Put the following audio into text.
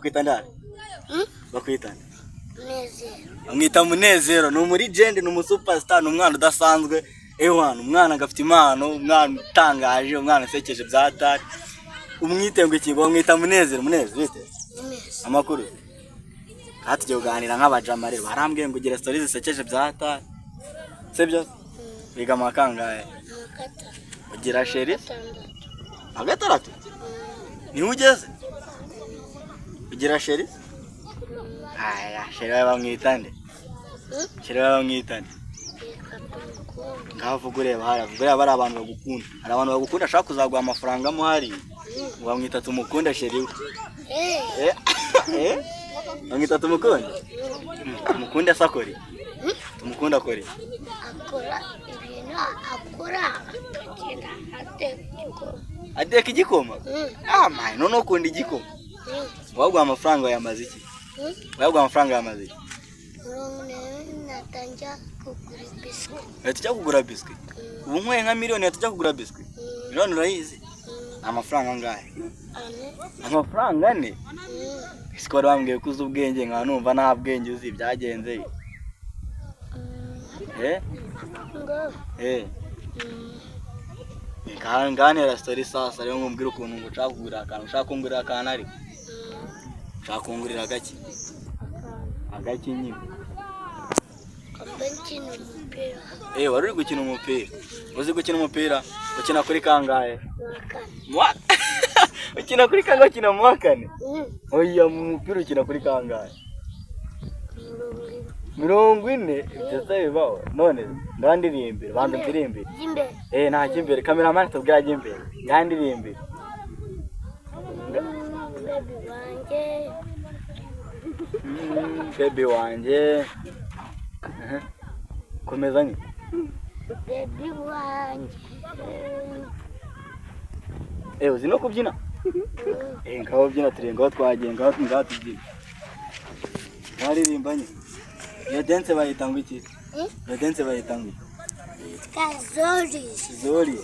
Bakwita ndani? Hmm? Bakwita nde? Munezero. Bamwita Munezero, ni umulegend, ni umusuperstar, ni umwana udasanzwe. Ewana, umwana agafite impano, umwana utangaje, umwana usekeje bya hatari. Umwite ngo iki? Bamwita Munezero. Munezero, bite? Neza. Amakuru? Aha tugiye kuganira nk'abajama. Rero barambwiye ngo ugira story zisekeje bya hatari, sibyo? Wiga mu wa kangahe? Mu gatanu. Ugira chéri? Gatandatu. Agatandatu niho ugeze? Ugira chéri? Aya, chéri wawe bamwita nde? Hmm? Chéri wawe bamwita nde? Yitwa Tumukunde. Ngaho vuga ureba hariya, vuga ureba. Bari abantu bagukunda, hari abantu bagukunda, ashaka kuzaguha amafaranga mo hariya. Ngo bamwita Tumukunde, chéri we. Eh. Eh, eh, bamwita Tumukunde. Tumukunde se akora iki? Tumukunde akora iki? Akora ibintu, akora akagenda ateka igikoma. Ateka igikoma? Hmm. Ah man, none ukunda igikoma? Hmm. Waguha amafaranga yamaze iki? Hmm? Waguha amafaranga yamaze iki? 40 natangira kugura biswi. Leta ujya kugura biswi? Ubu nkuye nka miliyoni, leta ujya kugura biswi? Miliyoni urayizi? Amafaranga angahe? 4. Amafaranga 4? Hmm. Ese ko wari wambwiye ko uzi ubwenge, nkaba numva nta bwenge uzi, byagenze? Eh? Ngo. Eh. Nganira story sasa rero, ngumbwira ukuntu ngo ushaka kugura akantu, ushaka kungurira akantu, ariko ushaka kungurira agaki? Akantu. Agaki nyine. Mba nkina umupira. Eh, wari uri gukina umupira? Uzi gukina umupira? Ukina kuri kangahe? Wa kane. Ukina kuri kangahe? Ukina mu wa kane? Hmm. Oya, mu mupira ukina kuri kangahe? 40. 40? Ibyo se bibaho? None ngandirimbire, banza ndirimbire. Y'imbere. Eh, nta cy'imbere. Cameraman, tubwira ajya imbere, ngandirimbire. Baby wanjye. Baby wanjye. Komeza nyine. Baby wanjye. Eh, uzi no kubyina? Eh, ngaho byina turi, ngaho twagiye, ngaho ngaho tubyina, mwaririmba nyine. Iyo dance bayita ngo iki? Hmm? Iyo dance bayita ngo iki? Yitwa Zori. Zori.